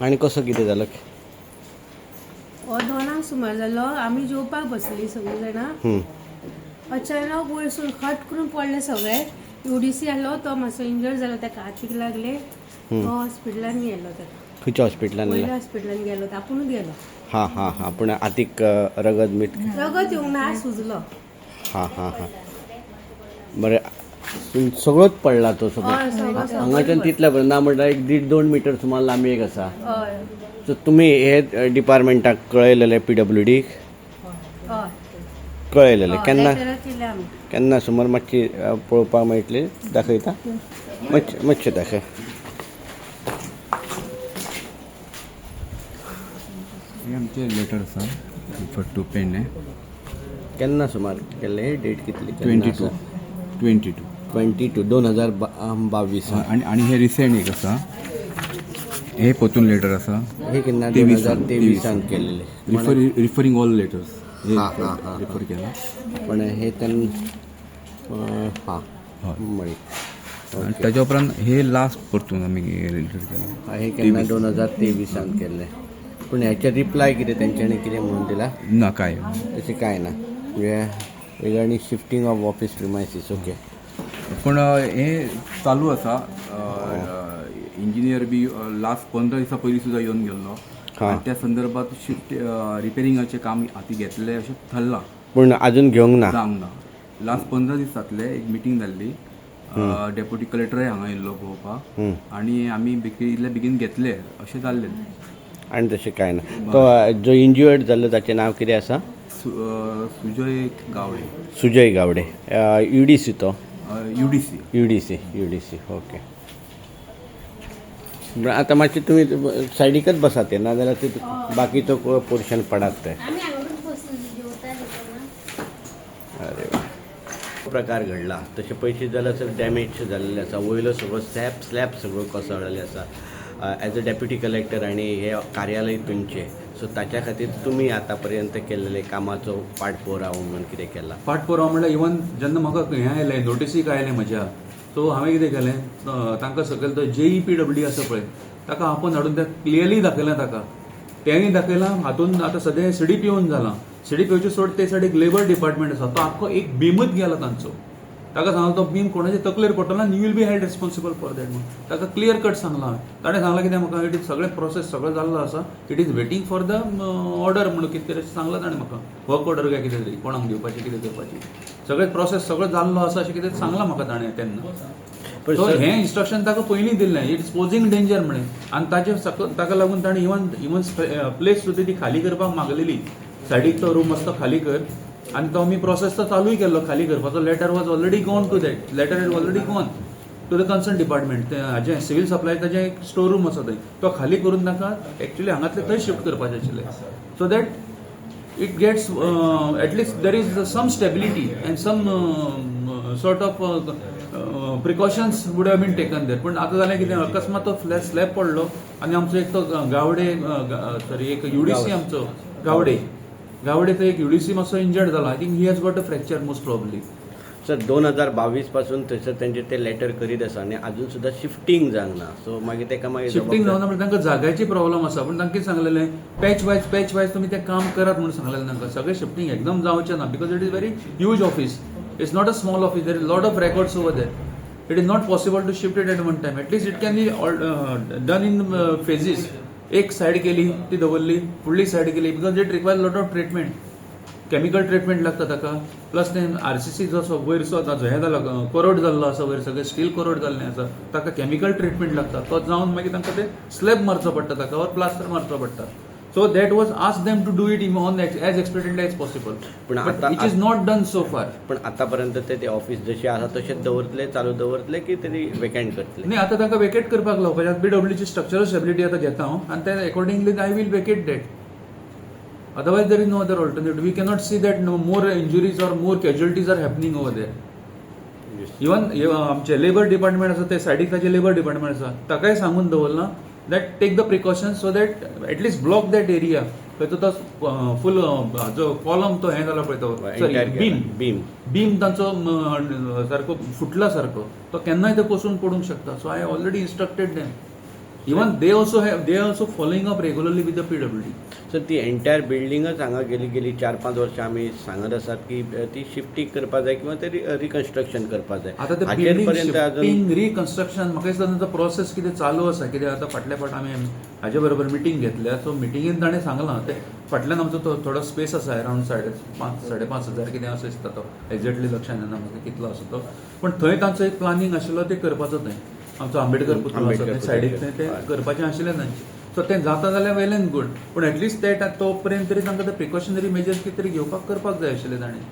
आनी कसो कितें जालो? हो 2 सुमार जालो. आमी जेवपाक बसली सगळीं जाणां. अचानक वयरसून खट करून पडले सगळे. UDC आसलो तो मातसो इंजर्ड जालो, ताका हातीक लागले. तो हॉस्पिटलान गेलो ताका. खंयच्या हॉस्पिटलान? वयल्या हॉस्पिटलान गेलो तो, आपुणूच गेलो. हां हां हां पूण हातीक रगत मीठ? रगत येवंक ना, सुजलो. हां हां हां बरें, सगळोच पडला तो सगळो? हय, सगळो. हांगाच्यान तितल्या पर्यंत ना म्हणल्यार एक दीड दोन मिटर सुमार लांबी एक आसा. हय. सो तुमी हे डिपार्टमेंटाक कळयलेले, PWDक? हय. कळयलेले केन्ना? लेटरां केल्या आमी. केन्ना सुमार मातशी पळोवपाक मेळटली? दाखयता मातशें, मातशें दाखय. हे आमचे लेटर आसा रिफर टू पेडणे. केन्ना सुमार केल्ले? डेट कितली? 22, 22. 22, 2022. आनी आनी हे रिसेंट एक आसा, हे परतून लेटर आसा. हे केन्ना? दोन 23. हजार तेवीसान केलेले. रिफरींग ऑल लेटर्स हे. हां, हां, हां. रिफर केला. पण हे त्यांना हां मागीर. आनी ताच्या उपरांत हे लास्ट परतून आमी लेटर केला. हे केन्ना? 2023an केल्ले. पूण हेचे रिप्लाय कितें तेंच्यांनी कितें म्हणून दिला? ना, काय. तशें कांय ना. म्हणजे regarding shifting of office premises, okay. पूण हे चालू आसा. इंजिनियर बी लास्ट 15 दिसां पयलीं सुद्दां येवन गेल्लो आनी त्या संदर्भात शिफ्ट रिपेरिंगाचें काम हाती घेतलें अशें थारलां. पूण अजून घेवंक ना? जावंक ना. लास्ट 15 दीस जातले, एक मिटींग जाल्ली. डेप्युटी कलेक्टरय हांगा येयल्लो पळोवपाक आनी आमी इतले बेगीन घेतले अशें जाल्लें. आनी तशें कांय ना. तो जो इंज्युअर्ड जाल्लो ताचें नांव कितें आसा? सुजय गावडे. सुजय गावडे, UDC तो? UDC. UDC, UDC, okay. आतां मातशें तुमी सायडीकच बसात ते, नाजाल्यार ते बाकीचो पोर्शन पडात ते. आमी हांगाच बसून जेवता जेवतना. अरे वा. प्रकार घडला तशें पयशे जाल्यार सर डॅमेज जाल्लें आसा. वयलो सगळो स्लॅब सगळो कोसळलेलो आसा. एज अ डेप्युटी कलेक्टर आनी हे कार्यालय तुमचें, सो ताच्या खातीर तुमी आतां पर्यंत केल्ले कामाचो पाठपुरावो म्हणून कितें केला? पाठपुरावा म्हणल्यार इवन जेन्ना म्हाका हें आयलें, नोटीसीक आयलें म्हज्या, सो हांवें कितें केलें, तांकां सकयल तो जेई PWD आसा पळय, ताका आपोवन हाडून तें क्लियरली दाखयलें ताका. तेंय दाखयलां. हातून आतां सद्या CDPOन जालां. CDPOचे सोड, ते सायडीक लेबर डिपार्टमेंट आसा. तो आख्खो एक बीमच गेला तांचो. ताका सांगलो, तो बीम कोणाच्या तकलेर पडटलो आनी you will be held responsible for that म्हणून ताका क्लियर कट सांगलां हांवें. ताणें सांगलां कितें म्हाका, it is सगळें प्रोसेस सगळें जाल्लो आसा, it is waiting for the order म्हणून कितें तरी सांगलां ताणें म्हाका. वर्क ऑर्डर काय कितें तरी कोणाक दिवपाचें, कितें करपाचें, सगळें प्रोसेस सगळें जाल्लो आसा अशें कितें सांगलां म्हाका ताणें तेन्ना. पण सो सर हें इन्स्ट्रक्शन ताका पयलीं दिल्लें, it is posing danger म्हणून. आनी ताचे ताका लागून ताणें इवन प्लेस सुद्दां ती खाली करपाक मागलेली. सायडीक तो रूम आसा तो खाली कर. आनी तो आमी प्रोसेस तो चालूय केल्लो खाली करपाचो. Letter was already gone to that, letter is already gone to the concern department. ते हाजें सिवील सप्लाय ताजें एक स्टोर रूम आसा थंय, तो खाली करून तांकां एक्चुअली हांगातले थंय शिफ्ट करपाचें आशिल्लें, so that it gets at least there is some stability and some sort of precautions would have been taken there. पण आता जालें कितें, अकस्मात तो स्लॅब पडलो आनी आमचो एक तो गावडे, सॉरी, एक UDC आमचो गावडे, गावडे तो एक UDC मातसो इंजर्ड जाला. I think he has got a fracture most probably. Sir, 2022 पासून थंयसर तेंचे ते लेटर करीत आसा आनी अजून सुद्दां शिफ्टींग जावंक ना. सो मागीर तेका मागीर शिफ्टींग जावना म्हणजे तांकां जाग्याची प्रॉब्लम आसा. पूण तांकां कितें सांगलेलें, पॅच वायज, पॅच वायज तुमी तें काम करात म्हणून सांगलेलें तांकां. सगळें शिफ्टींग एकदम जावचें ना because it is very huge office. It's not a small office. There is lot of records over there. It is not possible to shift it at one time. At least it can be done in phases. एक side केली, ती दवरली, फुडली side केली, because it require lot of treatment, chemical treatment लागता ताका. Plus ते RCC जसो वयर सो ताजो हें जाला, कोरोड जाल्लो आसा वयर, सगळें स्टील कोरोड जाल्लें आसा. ताका केमिकल ट्रिटमेंट लागता. तो जावन मागीर तांकां ते स्लॅब मारचो पडटा ताका वा प्लास्टर मारचो पडटा. So that was ask them to do it on as expeditely as possible, पूण आतां which is not done so far. पण आतापर्यंत ते ते ऑफिस जशें आसा तशेंच दवरतले, चालू दवरतले की तरी वेकेंट करतले? न्ही, आतां तांकां वेकेट करपाक लावपाचें. PWDची स्ट्रक्चरल स्टेबिलिटी आतां घेता हांव आनी ते accordingly I will vacate that. Otherwise there is no other alternative. We cannot see that no more injuries or more casualties are happening over there. Even आमचे लेबर डिपार्टमेंट आसा, ते सायडीक ताचे लेबर डिपार्टमेंट आसा, ताकाय सांगून दवरलां that take the precautions so that at least block that area. खंय तो फूल जो कॉलम तो हें जाला पळय तो, सॉरी, बीम. बीम. बीम तांचो सारको फुटला सारको, तो केन्नाय ते कोसळून पडूंक शकता. So I already instructed them. Even they also have, they also following up regularly with the PWD. So ती एंटायर बिल्डिंगच हांगा गेली गेली 4-5 वर्सां आमी सांगत आसात की ती शिफ्टींग करपा जाय किंवा ते रिकन्स्ट्रक्शन करपा जाय. आता ते हाचेर बिल्डींग पर्यंत अजून शिफ्टिंग, रिकन्स्ट्रक्शन, म्हाका दिसता तांचो प्रोसेस कितें चालू आसा. कित्याक आतां फाटल्या फावट आमी हाजे बरोबर मिटींग घेतल्या, सो मिटिंगेन ताणें सांगलां, ते फाटल्यान आमचो तो थोडो स्पेस आसा, अरावंड 5.5 हजार कितें असो दिसता तो, एक्झॅक्टली लक्षात येना म्हाका कितलो आसा तो, पण थंय तांचो एक प्लानिंग आशिल्लो ते करपाचो. थंय आमचो आंबेडकर पुतळो आसा, आंबेडकर थंय सायडीक थंय ते करपाचें आशिल्लें तांचें. सो तें जाता जाल्यार वेल एंड गूड, पूण एटलिस्ट ते तो पर्यंत तरी तांकां ते प्रिकॉशनरी मेजर्स कितें तरी घेवपाक करपाक जाय आशिल्लें ताणें.